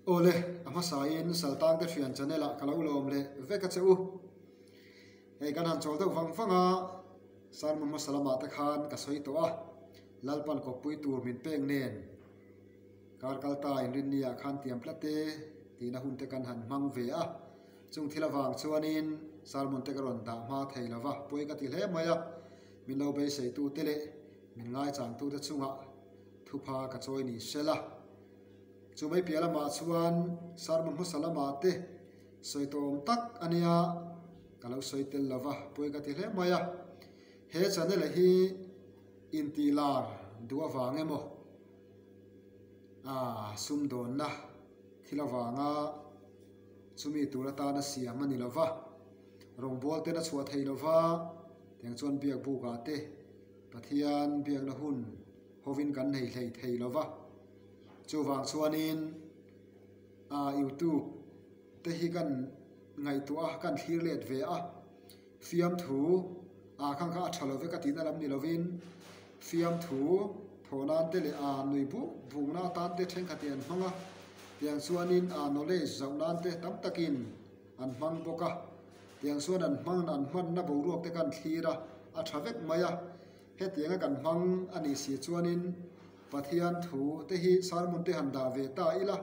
Awle, a hmasain Saltangte Thian channel ah ka lo lawm leh vek a che u. Hei kan han chawl deuh vang vang a, sermon hmasa lamah te khan ka sawi tawh a, Lalpan kawppui tur min pek nen kar kal ta inrinni ah khan tiam tlat e tihna hun te kan han hmang ve a, chung thil avang chuanin sermon te ka rawn dah hma thei lova pawi ka ti hle mai a, min lo beiseitu te leh min ngaichangtu te chungah thupha ka chawi ni sela. Chu mai piah lamah chuan sermon hmasa lamah te sawi tawm tak a nia, ka lo sawi tel lo va, pawi ka ti hle mai a. He channel hi intih lar duh avang emaw ah sumdawnna thil avanga chumi tur atana siam a ni lo va, rawngbawl ten a chhuah thei lo va, tiang chuan biak bukah te Pathian biakna hun hovin kan nei hlei thei lo va. Chuvang chuanin ah youtube te hi kan ngaihtuah a, kan thlir let ve a, fiamthu ah khan kha a tha lo vek a tihna lam ni lovin fiamthu thawh nan te leh ah nui buk buk na atan te thenkhat in an hmang a, tiang chuanin ah knowledge zauh nan te tam takin an hmang bawk a, tiang chuan an hmang an hmanna boruak te kan thlir a, a tha vek mai a. Hetianga kan hmang a nih si chuanin Pathian thu te hi sermon te han dah ve ta ila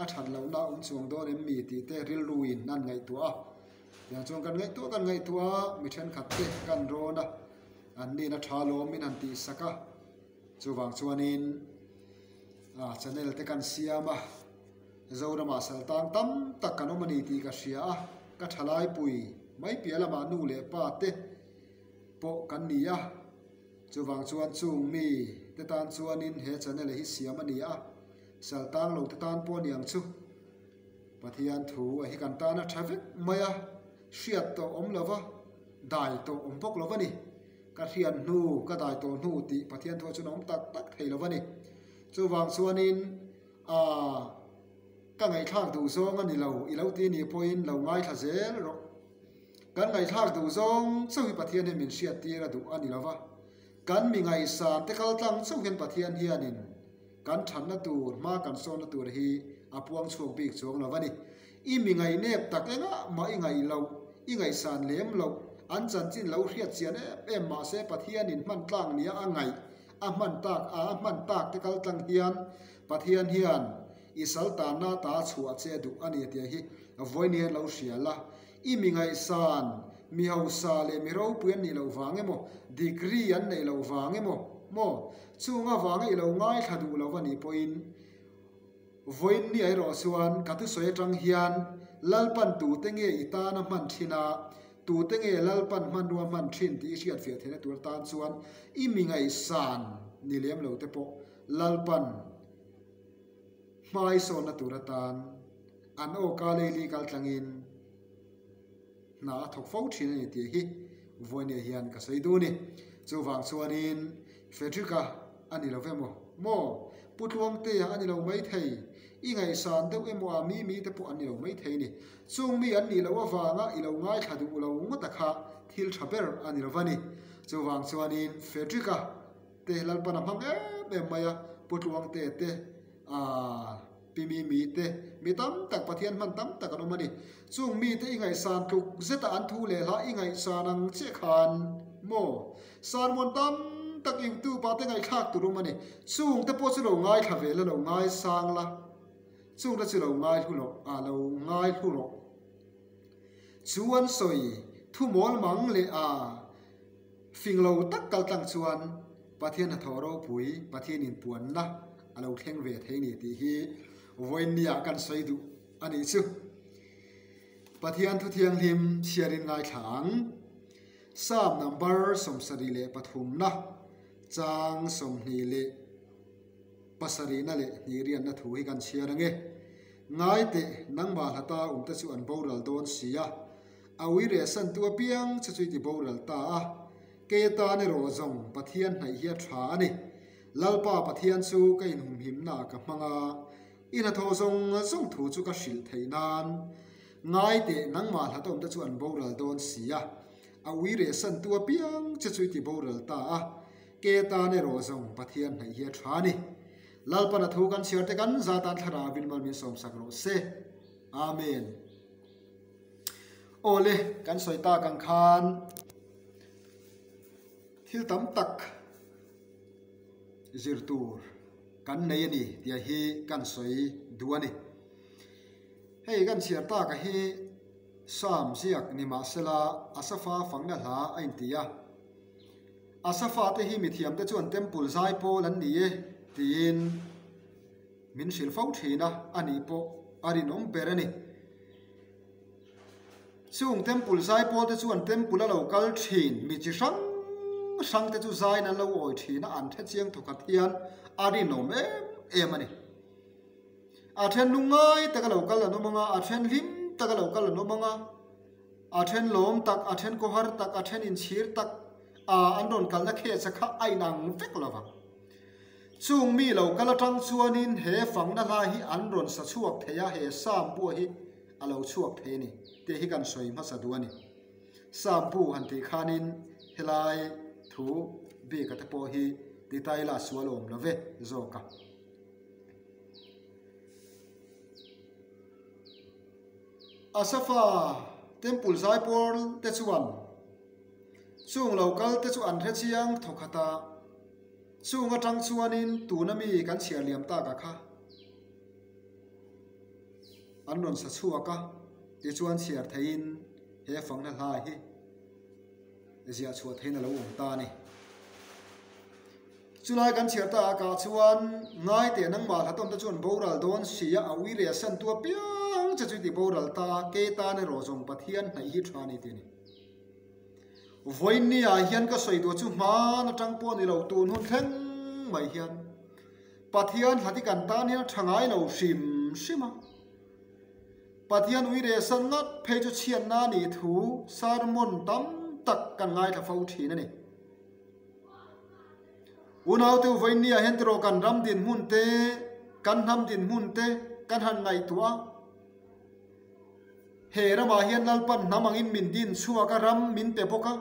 a that lohna a awm chuang dawn em mi tih te rilruin an ngaihtuah a. Tiang chuan kan ngaihtuah kan ngaihtuah a, mi thenkhat te kan rawn a, an nihna tha lawmin han tihsak a. Chuvang chuanin channel te kan siam a, Zoramah saltang tam tak kan awm a ni tih ka hria a, ka thalaipui mai piah lamah nu leh pa te, pawh kan ni a, chuvang chuan chung mi te tan chuanin he channel hi siam a ni a, sal tang lo te tan pawh a ni ang chu. Pathian thu a hi kan tan a tha vek mai a, hriat tawh awm lo va, dai tawh awm bawk lo va ni. Ka hriat hnu, ka dai tawh hnu tih Pathian thu ah chuan a awm tak tak thei lo va ni. Chuvang chuanin aaa ka ngaihthlak duh zawng a ni lo, i lo ti nih pawhin lo ngaithla zel rawh. Kan ngaihthlak duh zawng chauh hi Pathian hian min hriat tir a duh a ni lo va, kan mi ngaihsan te kal tlang chauh hian Pathian hianin kan thatna tur, hma kan sawnna tur hi a puang chhuak bik chuang lo a ni. I mi ngaihnep tak engah mah i ngaih loh, i ngaihsan lem loh, an chanchin lo hriat chian em em mahse Pathianin hman tlang nia a ngaih, a hman tak a a hman tak te kal tlang hian Pathian hian i sal tanna ta chhuah che duh a ni tih hi vawiin hian lo hria la. I mi ngaihsan, mi hausa leh mi ropui an nih loh vang emaw, degree an neih loh vang emaw, maw? Chung avanga i lo ngaithla duh lo va nih pawhin, vawiin ni erawh chuan ka thusawi atang hian Lalpan tute nge i tana hman thin a, tute nge Lalpan hmanrua hman thin tih i hriatfiah theihna tur atan chuan i mi ngaihsan ni lem lo te pawh Lalpan hmaisawnna tur atan An awka leili kal tlangin hna a thawk fo thin a ni tih hi vawinia hian ka sawi duh a ni. Chuvang chuanin Frederick-a a ni lo ve maw? Maw? Pu Tluangtea a ni lo maithei. I ngaihsan deuh emaw a mi mite pawh an ni lo maithei a ni. Chung mi an nih loh avanga i lo ngaithla duh lo ngawt a kha thil tha ber a ni lo va ni. Chuvang chuanin Frederick-a te Lalpan a hmang em em mai a, Pu Tluangtea te aaa. Pi mi mi te, mi tam tak Pathian hman tam tak an awm a ni. Chung mite i ngaihsan tluk zeta an thu leh hla i ngaihsan ang chiah khan maw? Sermon tam tak YouTube ah te ngaihthlak tur awm a ni. Chung te pawh chu lo ngaithla ve la, lo ngaisang la, chung te chu lo ngai hlu rawh, ah lo ngai hlu rawh. Chu an sawi thu mawl mang leh a fing lo tak kal tlang chuan Pathian hnathawh ropui, Pathian inpuanna a lo thleng ve thei ni tih hi vawiinniah kan sawi duh a nih chu. Pathian thu thianghlim chhiarin ngaithla ang. Psalm number 73na chang 27na leh hnihriatna thu hi kan chhiar ange. Ngaiteh, nangmah hlata awmte chu an boral dawn si a, a uire santu apiang che chu i ti boral ta a. Kei atan erawh zawng Pathian hnaih hi a tha a ni. Lalpa Pathian chu ka inhumhimna ah ka hmang a, i hnathawh zawng zawng thu chu ka hrilh theih nan. Ngai teh, nangmah hlatawmte chu an boral dawn si a, a ui reh santu apiang che chu i ti boral ta a, kei atan erawh zawng Pathian hnaih hi a tha a ni. Lalpan a thu kan chhiar te kan za tan thlarauin mal min sawmsak rawh se. Amen. Awle, kan sawi tak ang khan thil tam tak zir tur kan nei a ni tih hi kan sawi duh a ni. Hei kan chhiar tak a hi Psalm ziak ni mahsela Asafa fangna hla a inti a. Asafa te hi mithiamte chuan temple zai pawl an ni e tiin min hrilh fo thin a, a nih pawh a rinawm ber a ni. Chung temple zai pawl te chuan temple a lo kal thin mi chi hrang hrang te chu zaiin an lo awi thin a, an hre chiang thawkhat hian a rinawm em em a ni. A then lungngai taka lo kal an awm ang a, a then hlim taka lo kal an awm ang a, a then lawm tak, a then kawhar tak, a then inchhir tak a an rawn kalna khecha kha a inang vek lo vang. Chung mi lo kal atang chuanin he fangna hla hi an rawn sa chhuak thei a, he Psalm pawh hi a lo chhuak thei a ni tih hi kan sawi hmasa duh a ni. Psalm bu han tih khanin helai thu bika te pawh hi titaila sual awm lo ve zawk a. Asafa Temple zaipawl te chuan chung lo kal te chu an hre chiang thawkhat a, chung atang chuanin tuna mi kan chhiar liam tak a kha an rawn sa chhuak a, tichuan chhiar theihin he fangna hla hi ziah chhuah theihin a lo awm ta a ni. Chulai kan chhiar ta a kah chuan ngai teh nangmah hlatawm te chuan boral dawn si a, a ui leh a san tu apiang che chu i ti boral ta a, ke tan erawh zawng Pathian hnaih hi tha a ni tih a ni. Vawiinni ah hian ka sawi duh chu hman atang pawh ni lo tun hun thleng mai hian Pathian hlati kan tan hian a tha ngai lo hrim hrim a. Pathian ui reh san ngat phei chu chhiatna a nih thu sermon tam tak kan ngaithla fo thin a ni. Unaute u vawiinni ah hian tiraw kan ram dinhmun te, kan hnam dinhmun te kan han ngaihtuah a. He ramah hian Lalpan hnam angin min din chhuak a, ram min pe bawk a.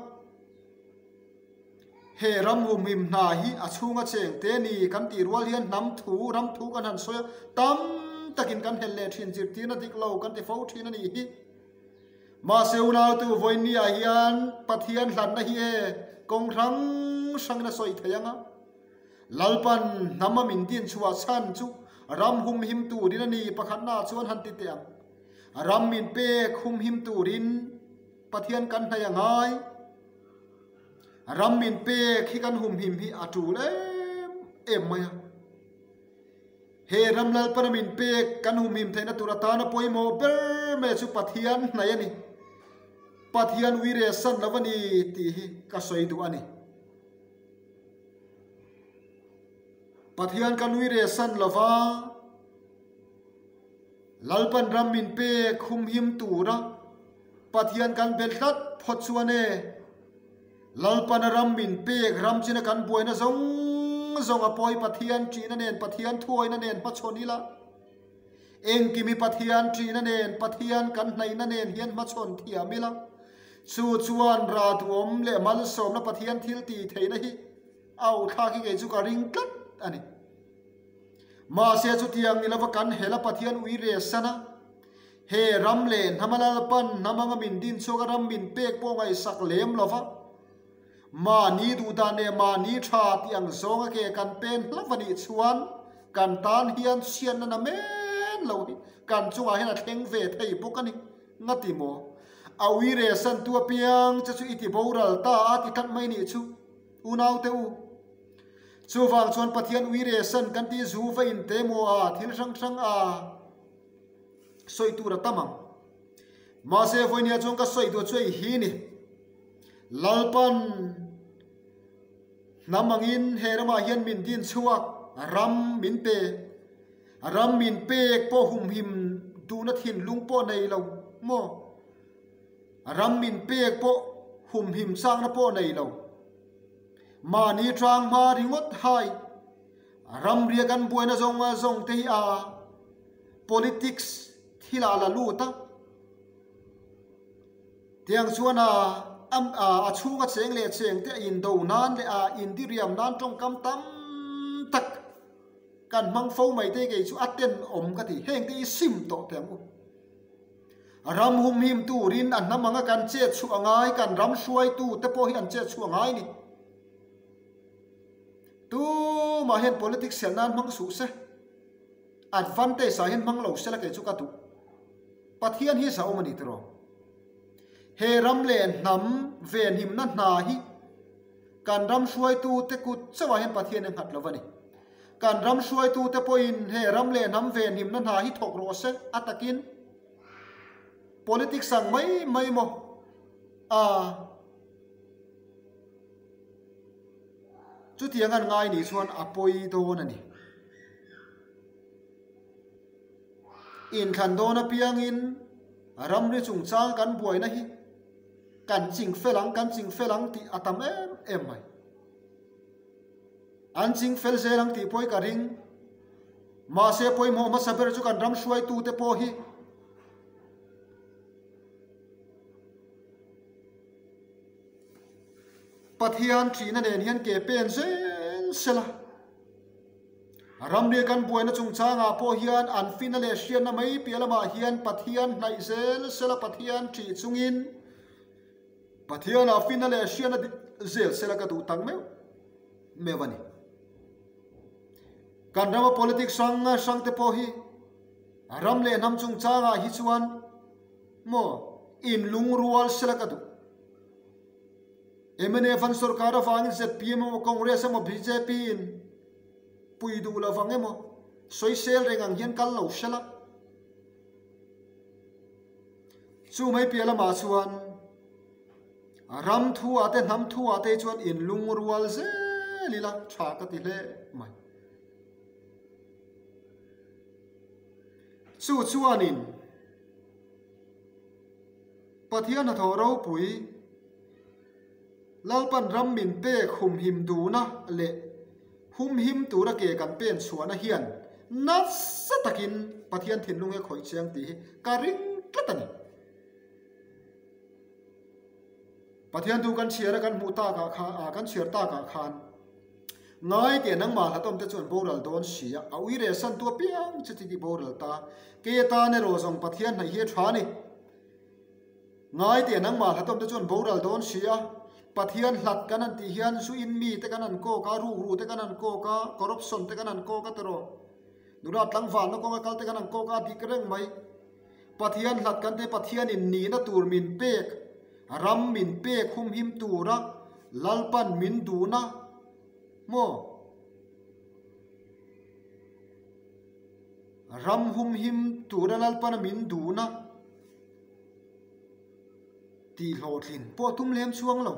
He ram humhim hna hi a chhunga cheng te ni kan tih rual hian hnam thu, ram thu kan han sawi a, tam takin kan helh leh thin zirtirna dik lo kan ti fo thin a nih hi. Mahse unautu vawiinni ah hian Pathian hlanna hi e kawng hrang hrangin a sawi thei ang a, Lalpan hnam a min din chhuah chhan chu ram humhim turin a ni pakhatna ah chuan han ti teh ang. Ram min pek humhim turin Pathian kan hnaih a ngai. Ram min pek hi kan humhim hi a tul em em mai a. He ram Lalpana min pek kan humhim theihna tur atana pawimawh ber mai chu Pathian hnaih a ni. Pathian uire san lo a ni tih hi ka sawi duh a ni. Pathian kan uire san lo va, Lalpan ram min pek humhim tura Pathian kan bel tlat phawt chuan e, Lalpana ram min pek ram china kan buaina zawng zawng a pawi Pathian ṭihna nen Pathian thuawina nen hmachhawn ila, engkim hi Pathian ṭihna nen Pathian kan hnaihna nen hian hmachhawn thiam ila, chu chuan ra duhawm leh malsawmna Pathian thil tih theihna hi a auhthlak hi kei chu ka ring tlat a ni. Mahse chutiang ni lova kan hela Pathian ui re sana he ram leh hnama Lalpan hnam anga min din chhuak a ram min pek pawh ngaihsak lem lova mahni duhdan leh mahni tha tih ang zawnga ke kan pen hlauh a nih chuan kan tan hian chhiatna na men lo hi kan chungah hian a thleng ve thei bawk a ni. Ngati maw? A ui re san tu apiang che chu i ti boral ta a ti tlat mai nih chu. Unaute u. Chuvang chuan Pathian ui re san kan tih zu va in te maw a thil hrang hrang a sawi tur a tam ang. Mahse vawinia chuan ka sawi duh chu hei hi ni. Lalpan hnam angin he ramah hian min din chhuak ram min pe. Ram min pek pawh humhim duhna thinlung pawh nei lo maw. Ram min pek pawh humhim chakna pawh nei lo. Mahni tang hma ringawt hai ramria kan buaina zawng zawng te hi a politics thil ah la lut a, tiang chuan a a chhunga cheng leh cheng te a indo nan leh a indiriam nan tawngkam tam tak. Kan hmang fo mai te kei chu a tenawm ka ti. Heng te hi sim tawh teh ang u. Ram humhim turin a hnam anga kan chet chhuah a ngai, kan ram hruaitu te pawh hi an chet chhuah a ngai ni. Tumah hian politics sial nan hmang suh se, advantage ah hian hmang lo se la kei chu ka duh. Pathian hi zahawm a ni tiraw? He ram leh hnam venhimna hna hi kan ram hruaitute kut chauhah hian Pathian a nghat lo a ni. Kan ram hruaitute pawhin he ram leh hnam venhimna hna hi thawk rawh se a takin politics ang mai mai maw a chutiang an ngai nih chuan a pawi dawn a ni. Inthlan dawn apiangin ramri chungchang kan buaina hi kan ching fel ang, kan ching fel ang tih a tam em em mai. An ching fel zel ang tih pawh hi ka ring. Mahse pawimawh hmasa ber chu kan ram hruaitute pawh hi Pathian thihna nen hian ke pen zel sela. Ramria kan buaina chungchangah pawh hian an fina leh hriatna mai piah lamah hian Pathian hnaih zel sela Pathian thih chungin Pathianah fina leh hriatna dik zel sela ka duh tak meuh meuh a ni. Kan rama politics hrang hrang te pawh hi ram leh hnam chungchangah hi chuan maw inlungrual sela ka duh. Mnf an sorkar avangin zpm emaw Congress emaw bjp in pui duh lovang emaw sawisel reng ang hian kal lo sela. Chu mai piah lamah chuan ram thu ah te hnam thu ah te chuan in lungrual zel ila tha ka ti hle mai. Chu chuanin Pathian hnathawh ropui Lalpan ram min pek humhim duhna leh humhim tura ke kan pen chhuahna hian nasa takin Pathian thinlung hi a khawih chiang tih hi ka ring tlat a ni. Pathian thu kan chhiar a kan hmuh takah khan ah kan chhiar takah khan ngai teh nangmah hlatawm te chuan boral dawn si a, a ui reh san tu apiang chu chi ti boral ta. Kei atan erawh zawng Pathian hnaih hi a tha a ni. Ngai teh nangmah hlatawm te chuan boral dawn si a, Pathian hlat kan han tih hian zu in mi te kan han kawk a, rukru te kan han kawk a, corruption te kan han kawk a tiraw? Nula tlangvalna kawnga kal te kan han kawk a, a dik reng mai. Pathian hlat kan tih Pathianin nihna tur min pek, ram min pek humhim tura Lalpan min duhna maw? Ram humhim tura Lalpana min duhna. Tih hlawhtlin pawh tum lem chuang lo.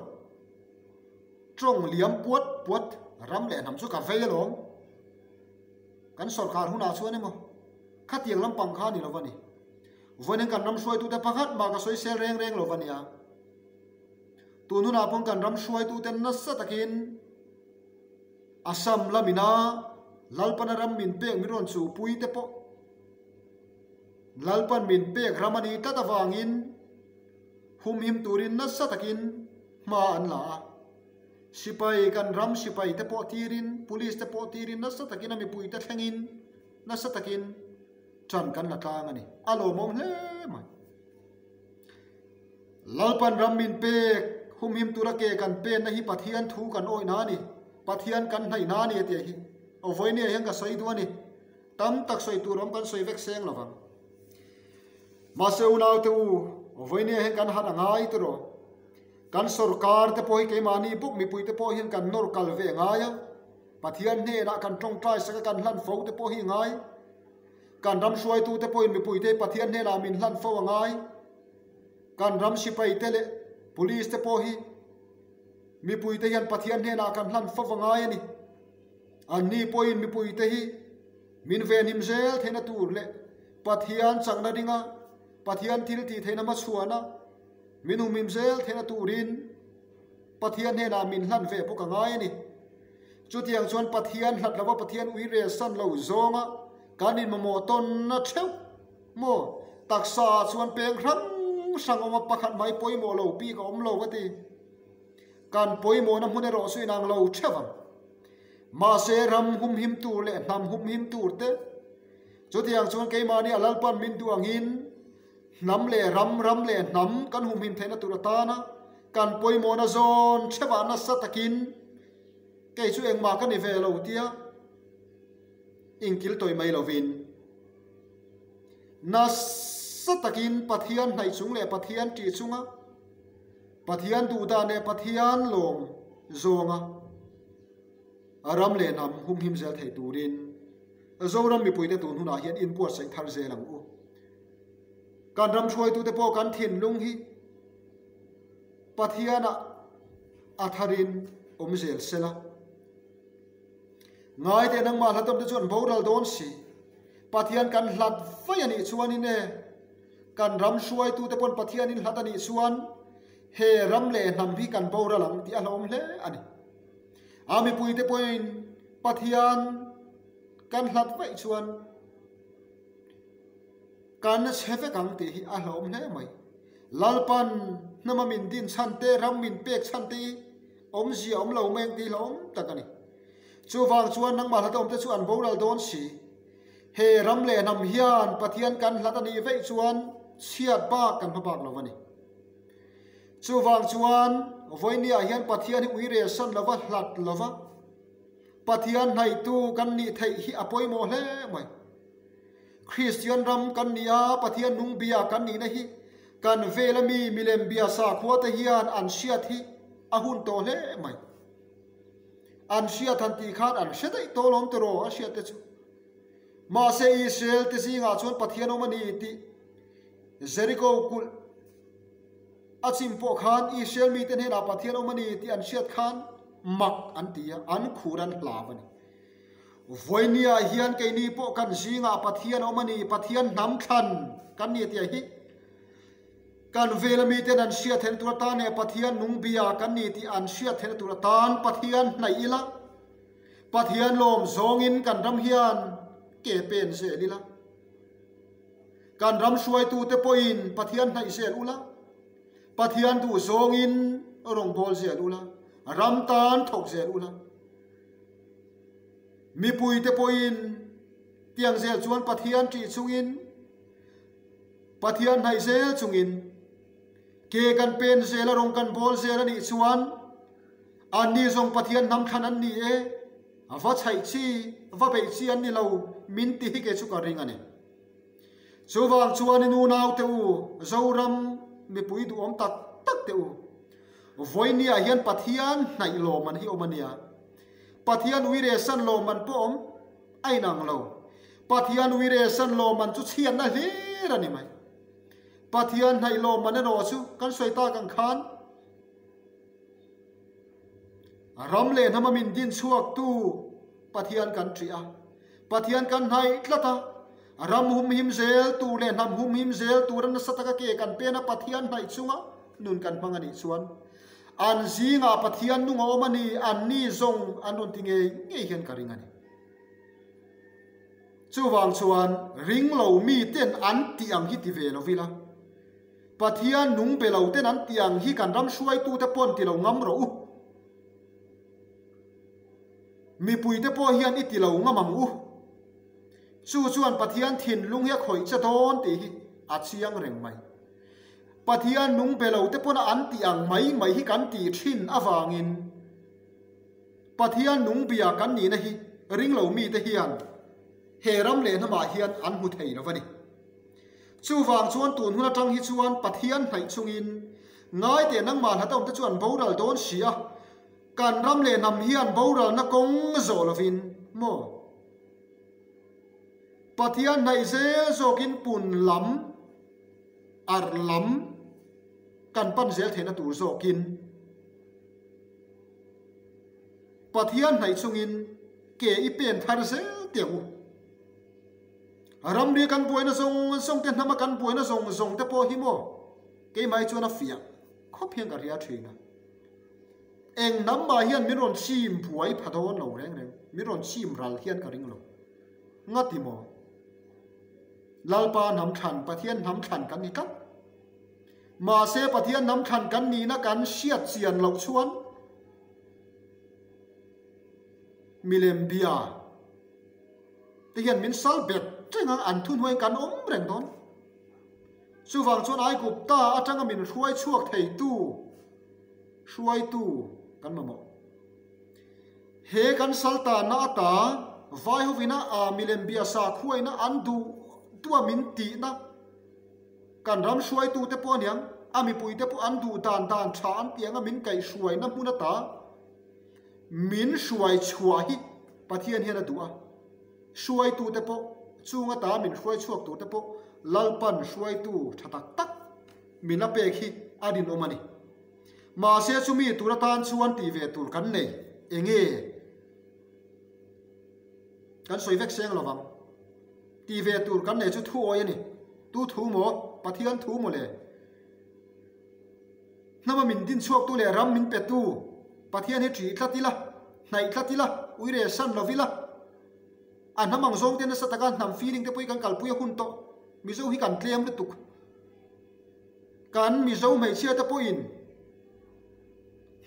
Tawng liam puat puat ram leh hnam chu ka vei alawm. Kan sorkar hunah chuan emaw khatiang lampang kha a ni lo va ni. Vawiin kan ram hruaitute pakhat mah ka sawi sel reng reng lo va nia. Tun hunah pawn kan ram hruaitute nasa takin Assam lamina Lalpana ram min pek min rawn chuhpui te pawh Lalpan min pek ram a nih tlat avangin humhim turin nasa takin hma an la a. Sipai kan ram sipai te pawh tirin, police te pawh tirin nasa takin a mipui te thlengin nasa takin ṭan kan la tlang a ni. A lawmawm hle mai. Lalpan ram min pek humhim tura ke kan penna hi Pathian thu kan awihna a ni, Pathian kan hnaihna a ni a tih hi aw vawinia hian ka sawi duh a ni. Tam tak sawi tur awm kan sawi vek seng lovang. Mahse unaute u, vawinia hian kan harh a ngai tiraw? Kan sorkar te pawh hi keimahni bawk mipui te pawh hian kan nawr kal ve a ngai a, Pathian hnenah kan tawngtai sak a kan hlan fo te pawh hi a ngai. Kan ram hruaitu te pawhin mipui te hi Pathian hnenah min hlan fo a ngai. Kan ram sipai te leh police te pawh hi mipui te hian Pathian hnenah kan hlan fo a ngai a ni. Anni pawhin mipuite hi min venhim zel theihna tur leh Pathian chakna ringa Pathian thil tih theihna hmachhuana min humhim zel theihna turin Pathian hnenah min hlan ve bawk a ngai a ni. Chutiang chuan Pathian hlat lova Pathian ui rel san lo zawnga kan inmamawh tawnna theuh maw taksa ah chuan peng hrang hrang awma pakhat mai pawimawh lo bik a awm lo ka ti. Kan pawimawhna hmun erawh chu inang lo theuh ang. Mahse ram humhim tur leh hnam humhim tur te chutiang chuan keimahni a Lalpan min duh angin hnam leh ram, ram leh hnam kan humhim theihna tur atana kan pawimawhna zawn theuhah nasa takin kei chu engmah ka ni ve lo tia inkil tawih mai lovin nasa takin Pathian hnaih chung leh Pathian ṭih chunga Pathian duhdan leh Pathian lawm zawnga ram leh hnam humhim zel thei turin Zoram mipuite tun hunah hian inbuatsaih thar zel ang u. Kan ram hruaitute pawh kan thinlung hi Pathianah a tharin awm zel sela. Ngai teh nangmah hlatawmte chuan boral dawn si. Pathian kan hlat vaih a nih chuanin e, kan ram hruaitute pawn Pathianin hlat a nih chuan he ram leh hnam hi kan boral ang tih a hlauhawm hle a ni. A mipuite pawhin Pathian kan hlat vaih chuan kan chhe vek ang tih hi a hlauhawm hle mai. Lalpan hnama min din chhan te, ram min pek chhan te hi awmzia awm lo mai ang tih hlauhawm tak a ni. Chuvang chuan nangmah hlata awmte chu an boral dawn si. He ram leh hnam hian Pathian kan hlat a nih veih chuan chhiat bak kan hma bak lo a ni. Chuvang chuan vawinia hian Pathian hi ui rel san lova hlat lova Pathian hnaihtu kan nih theih hi a pawimawh hle mai. Kristian ram kan nih a, Pathian nung bia kan nihna hi kan vela mi milem bia sakhua te hian an hriat hi a hun tawh hle mai. An hriat han tih khan an hre daih tawh lawm tiraw a hriat te chu. Mahse Israel te zingah chuan Pathian awm a ni tih Jericho kulh a chim pawh khan Israel mite hnenah Pathian awm a ni tih an hriat khan mak an ti a, an khur an hlau a ni. Vawinia hian keini pawh kan zingah Pathian awm a ni, Pathian hnam thlan kan ni tih hi Kan vela miten an hriat theihna tur atan leh Pathian nung bia kan ni tih an hriat theihna tur atan Pathian hnaih ila, Pathian lawm zawngin kan ram hian ke pen zel ila. Kan ram hruaitute pawhin Pathian hnaih zel ula, Pathian duh zawngin rawngbâwl zel ula, ram tan thawk zel ula. Mipuite pawhin tiang zel chuan Pathian ṭih chungin, Pathian hnaih zel chungin ke kan pen zel a rawng kan bawl zel a nih chuan anni zawng Pathian hnam thlan an ni e, va chhaih chi, va beih chi an ni lo min ti hi ke chu ka ring a ni. Chuvang chuan i nunau te u, Zoram mipui duhawm tak tak te u, vawinia hian Pathian hnaih lawm an hi awm a nia. Pathian uire san lawm an pawh awm. A inang lo. Pathian uire san lawmman chu chhiatna hlir a ni mai. Pathian hnaih lawmman erawh chu kan sawi tak ang khan ram leh hnama min din chhuaktu Pathian kan ṭih a, Pathian kan hnaih tlat a, ram humhim zel tur leh hnam humhim zel tura nasa taka ke kan pen a Pathian hnaih chunga nun kan hmang a nih chuan an zingah Pathian nung a awm a ni, anni zawng an rawn ti ngei ngei hian ka ring a ni. Chuvang chuan ring lo mi ten an tih ang hi ti ve lo ila, Pathian nung be lo ten an tih ang hi kan ram hruaitute paw'n ti lo ngam rawh u. Mipuite pawh hian i ti lo ngam ang u. Chu chuan Pathian thinlung hi a khawih che dawn tih hi a chiang reng mai. Pathian nung be lo te pawna an tih ang mai mai hi kan tih thin avangin, Pathian nung bia kan nihna hi ringlo mite hian he ram leh hnamah hian an hmu thei lo a ni. Chuvang chuan tun hun atang hi chuan Pathian hnaih chungin ngai teh nangmah hlata awmte chu an boral dawn si a, kan ram leh hnam hian boralna kawng zawh lovin maw? Pathian hnaih zel zawkin pun lam, arh lam kan pan zel theihna tur zawkin, Pathian hnaih chungin ke i pen thar zel teh ang u. Ramri kan buaina zawng zawng te hnama kan buaina zawng zawng te pawh hi maw keimah hi chuan a fiah khawp hian ka ria thin a. Eng hnam mah hian min rawn chim buai pha dawn lo reng reng, min rawn chim ral hian ka ring lo. Ngati maw? Lalpa hnam thlan, Pathian hnam thlan kan ni tlat. Mahse Pathian hnam thlan kan nihna kan hriat chian loh chuan Milem bia te hian min sal bet reng a, an thuhnuaiin kan awm reng dawn. Chuvang chuan Aigupta atanga min hruai chhuak theitu hruaitu kan mamawh. He kan sal tanna ata vai hovina a milem bia sakhuaina an duh duh a min tihna kan ram hruaitute pawh aniang, a mipuite pawh an duh dan dan tha an tih anga min kaihhruaina hmun ata Min hruai chhuah hi Pathian hian a duh a, hruaitute pawh, chung ata min hruai chhuak turte pawh Lalpan hruaitu tha tak tak min la pek hi a rinawm a ni. Mahse chumi tur atan chuan tih ve tur kan nei enge kan sawi vek seng lovang. Tih ve tur kan nei chu thu awi a ni. Tu thu maw? Pathian thu maw le? Hnama min din chhuaktu leh ram min petu Pathian hi ṭih tlat ila, hnaih tlat ila, uire san lo ila. A hnam ang zawng te nasa taka hnam feeling te pawh hi kan kalpui a hun tawh. Mizo hi kan tlem lutuk. Kan Mizo hmeichhia te pawhin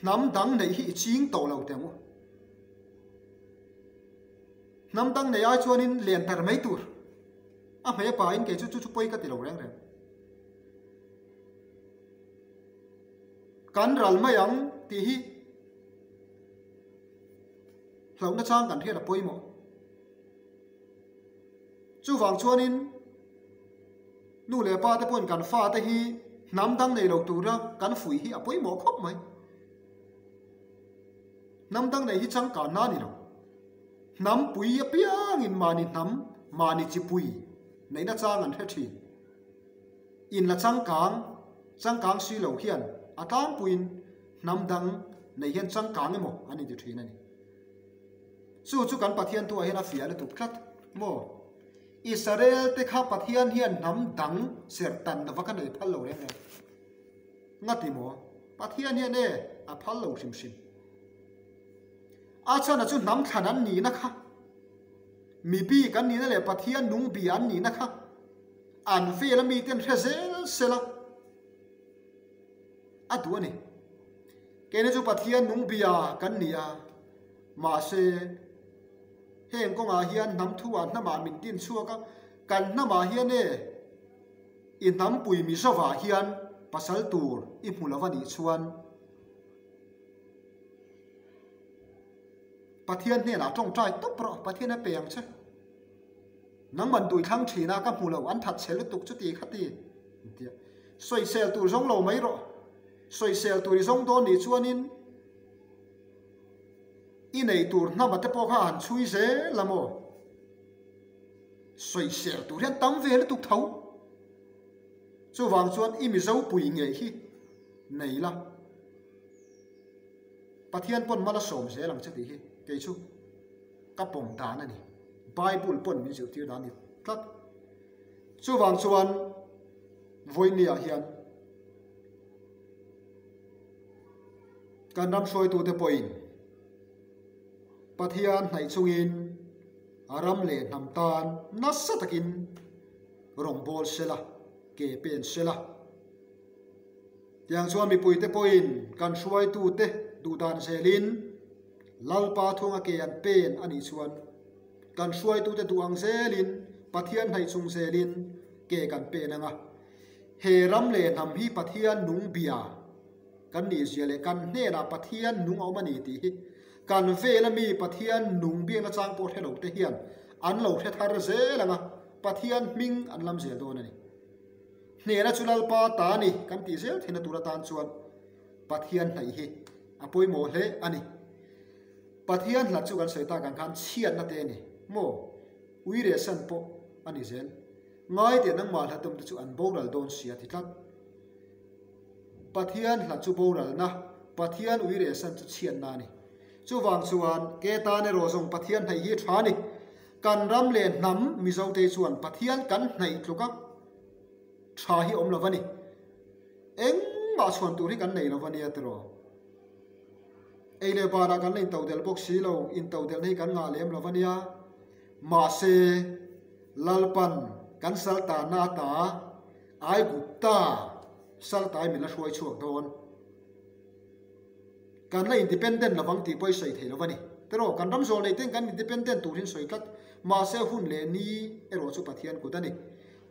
hnam dang neih hi i ching tawh lo teh ang u. Hnam dang neih ai chuanin len tar mai tur. A hmei a pain kei chu chu chu pawi ka ti lo reng reng. Kan ral mai ang tih hi hlauhna chang kan hriat a pawimawh. Chuvang chuanin nu leh pa te pawhin kan fate hi hnam dang nei lo tura kan fuih hi a pawimawh khawp mai. Hnam dang nei hi changkanna a ni lo. Hnam pui apiangin mahni hnam, mahni chipui neihna chang an hre thin. In la changkang, changkang si lo hian a tlangpuiin hnam dang nei hian changkang emaw an inti thin a ni. Chu chu kan Pathian thuah hian a fiah lutuk tlat maw? Israel te kha Pathian hian hnam dang serh tan lova kha nei phal lo reng reng. Ngati maw? Pathian hian e a phal lo hrim hrim. A chhan a chu hnam thlan an nihna kha, mi bik an nihna leh Pathian nung bia an nihna kha, An vel a miten hre zel sel a, a duh a ni. Keini chu Pathian nung bia kan ni a, mahse heng kawngah hian hnam thuah hnamah min din chhuak a, kan hnamah hian e i hnampui Mizovah hian pasal tur i hmu lo a nih chuan Pathian hnenah tawngtai tawp rawh, Pathian a pe ang che. Nangman tui thlang thin a, ka hmu lo, an that chhe lutuk chuti kha ti tia sawisel tur zawng lo mai rawh. Sawisel tur i zawng dawn nih chuanin i nei tur hnama te pawh kha han chhui zel a maw? Sawisel tur hian tam ve lutuk tho. Chuvang chuan i Mizo pui ngei hi nei la. Pathian pawn mal a sawm zel ang che tih hi kei chu ka pawm dan a ni. Bible pawn min zirtir dan a ni tlat. Chuvang chuan vawinia hian kan ram hruaitute pawhin Pathian hnaih chungin a ram leh hnam tan nasa takin rawngbâwl sela, ke pen sela. Tiang chuan mipuite pawhin kan hruaitute duhdan zelin Lalpa thunga ke an pen a nih chuan kan hruaitute duh ang zelin Pathian hnaih chung zelin ke kan pen ang a. He ram leh hnam hi Pathian nung bia kan nih zia leh kan hnenah Pathian nung a awm a ni tih hi kan vela mi Pathian nung biakna chang pawh hre lo te hian an lo hre thar zel ang a, Pathian hming an lam zel dawn a ni. Hnehna chu Lalpa ta a ni kan tih zel theihna tur atan chuan Pathian hnaih hi a pawimawh hle a ni. Pathian hlat chu kan sawi tak ang khan chhiatna te a ni maw? Uire san pawh a ni zel. Ngai teh nangmah hlatum te chu an boral dawn si a ti tlat. Pathian hlat chu boralna, Pathian uire san chu chhiatna a ni. Chuvang chuan ke tan erawh zawng Pathian hnaih hi a tha a ni. Kan ram leh hnam Mizote chuan Pathian kan hnaih tluk a tha hi awm lo va ni. Engmah chhuan tur hi kan nei lo va nia tiraw. Ei leh banah kan la intodelh bawk si lo, intodelhna hi kan ngah lem lo va nia. Mahse, Lalpan kan saltanna ata Aigupta saltai min la hruai chhuak dawn. Kan la independent lovang tih pawh i sawi thei lo va ni. Tiraw, kan ram zawh neih ten kan independent tur hin sawi tlat. Mahse hun leh ni erawh chu Pathian kut a ni.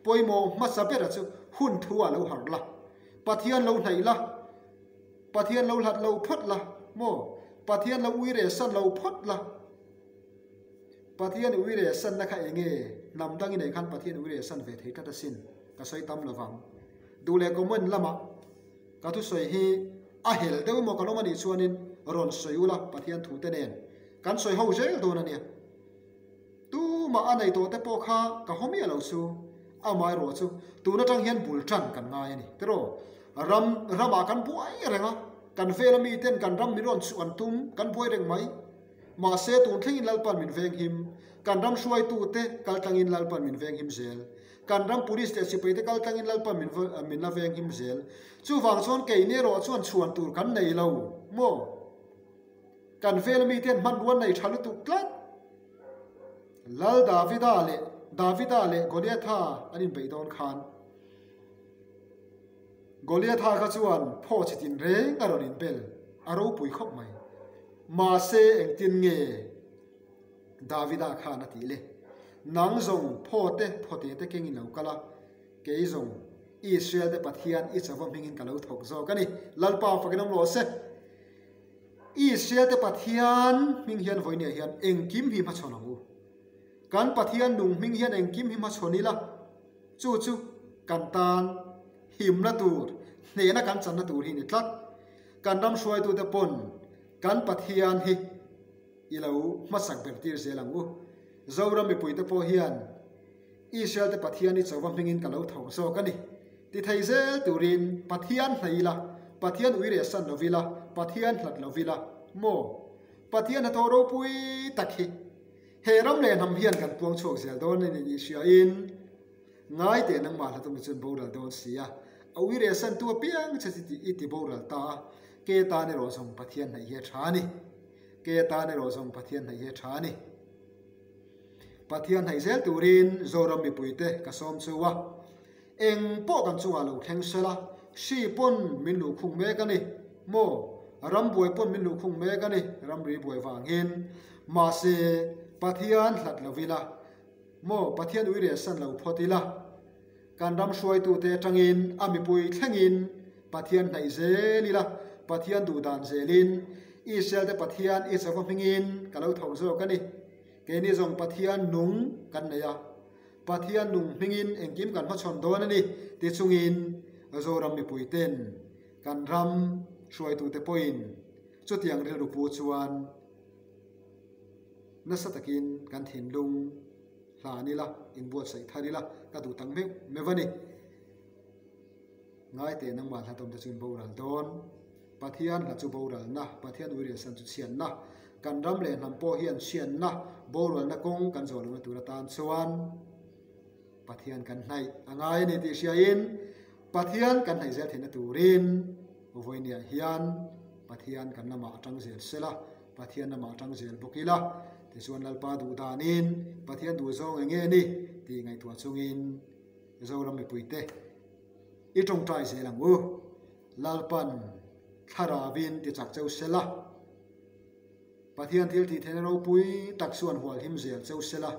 Pawimawh hmasa bera chu hun thu ah lo harh la, Pathian lo hnaih la, Pathian lo hlat lo phawt la maw? Pathian lo ui reh san lo phawt la. Pathian ui reh sanna kha eng nge? Hnam dang i neih khan Pathian ui reh san ve thei tlat asin. Ka sawi tam lo vang. Duh leh comment lamah ka thusawi hi a hel deuh emaw kan awm anih chuanin rawn sawi ula Pathian thu te nen kan sawi ho zel dawn ania. Tumah a nei tawh te pawh kha ka haw miah lo chu, amaherawh chu tun atang hian bul tan kan ngai a ni. Tiraw, ram ramah kan buai reng a, kan vela miten kan ram min rawn chuh an tum, kan buai reng mai. Mahse tun thlengin Lalpan min venghim, kan ram hruaitute kal tlangin Lalpan min venghim zel. Kan ram police leh sipaite kal tlangin Lalpan min min la venghim zel. Chuvang chuan keini erawh chuan chhuan tur kan nei lo maw? Kan vela mite an hmanrua nei tha lutuk tlat. Lal Davida leh Davida leh Goliatha an inbeih dawn khan Goliatha kha chuan phaw chi tin reng a rawn inbel, a ropui khawp mai. Mahse engtin nge Davida khan a tih le? Nang zawng phaw te phawte te keng in lo kal a, kei zawng Israel te Pathian i chava hmingin ka lo thawk zawk a ni. Lalpa fakin awm rawh se. Israel te Pathian hming hian vawinia hian engkim hi hmachhawn ang u. Kan Pathian nung hming hian engkim hi hmachhawn ila, chu chu kan tan himna tur, hnehna kan channa tur hi ni tlat. Kan ram hruaitute pawn kan Pathian hi i lo hmasak ber tir zel ang u. Zoram mipuite pawh hian Israel te Pathian hi chauva hmingin ka lo thawk zawk a ni. Ti thei zel turin Pathian hnaih ila, Pathian ui reh san lo ila, Pathian hlat lo ila maw? Pathian hnathawh ropui tak hi he ram leh hnam hian kan puang chhuak zel dawn a ni tih hriain ngai teh nangmah hlat awm chuan boral dawn si a, a ui reh san tu apiang che chi i ti boral ta a, ke tan erawh zawng Pathian hnaih hi a tha a ni. Ke tan erawh zawng Pathian hnaih hi a tha a ni. Pathian hnaih zel turin Zoram mipuite ka sawm chu a, eng pawh kan chungah lo thleng sela, hri pawn min luhkhung mek a ni maw? Ram buai pawn min luhkhung mek a ni, ramri buai vangin. Mahse, Pathian hlat lo ila maw? Pathian ui reh san lo phawt ila, kan ram hruaitute atangin a mipui thlengin Pathian hnaih zel ila, Pathian duhdan zelin Israel te Pathian i chauva hmingin ka lo thawk zawk a ni. Keini zawng Pathian nung kan nei a, Pathian nung hmingin engkim kan hmachhawn dawn a ni ti chungin Zoram mipuiten kan ram hruaitute pawhin chutiang rilru pu chuan nasa takin kan thinlung hlan ila, inbuatsaih thar ila ka duh tak meuh meuh a ni. Ngai teh nangmah hla tawmte chu in boral dawn. Pathian hla chu boralna, Pathian uiresan chu chhiatna. Kan ram leh hnam pawh hian chhiatna, boralna kawng kan zawh lohna tur atan chuan Pathian kan hnaih a ngai a ni tih hriain Pathian kan hnaih zel theihna turin vawinia hian Pathian kan lamah a tang zel sela, Pathian lamah a tang zel bawk ila, tichuan Lalpa duh danin Pathian duh zawng eng nge ni tih ngaihtuah chungin Zoram mipuite i tawngtai zel ang u. Lalpan thlarauin ti chak cheu sela, Pathian thil tih theihna ropui tak chuan hual him zel cheu sela,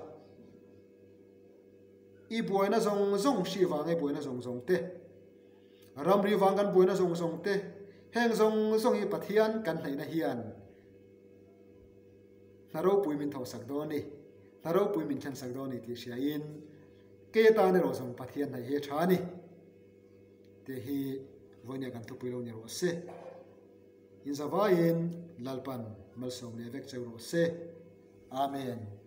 i buaina zawng zawng hri vanga i buaina zawng zawng te, ramri vang kan buaina zawng zawng te, heng zawng zawng hi Pathian kan hnaihna hian hna ropui min thawhsak dawn a ni, hna ropui min thlensak dawn a ni tih hriain kei atan erawh zawng Pathian hnaih hi a tha a ni. Tih hi vawinia kan thupui lo ni rawh se. Inzavaiin Lalpan malsawm leh vek cheu rawh se. Amen.